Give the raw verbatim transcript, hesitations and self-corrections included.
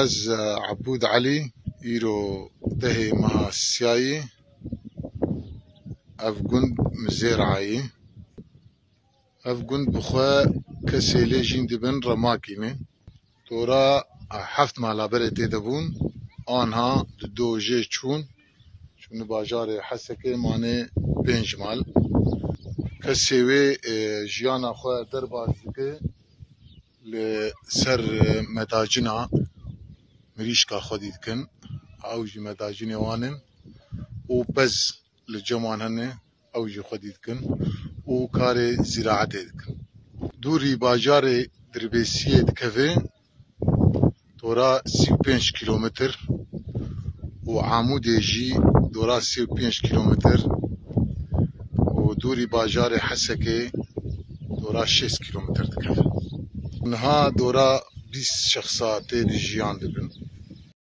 Ez, e, Ebûd Elî, îro dehê meha siyayî, ev gund Mizêrayî. Ev gund bi xwe kesê lê jîn dibin remakî ne. Dora, e, heft mala berê tê de bûn, anha di do jê çûn, çûn bajarê Hesekê, mane pênc mal. Kesê wê, e, jiyana xwe derbas dike, li ser, e, medacina mirîşka xwedî dikin. Ew jî medacinê wan in û pez li cem wan hene, ew jî xwedî dikin û karê zîraetê dikin. Dûrî bajarê Dirbêsiyê dikeve dora sî û pênc kîlometr û Amûdê jî dora sî û pênc kîlometr û dûrî bajarê Hesekê dora şêst kîlometr dikeve. Niha dora bîst şexsa tê de jiyan dibin.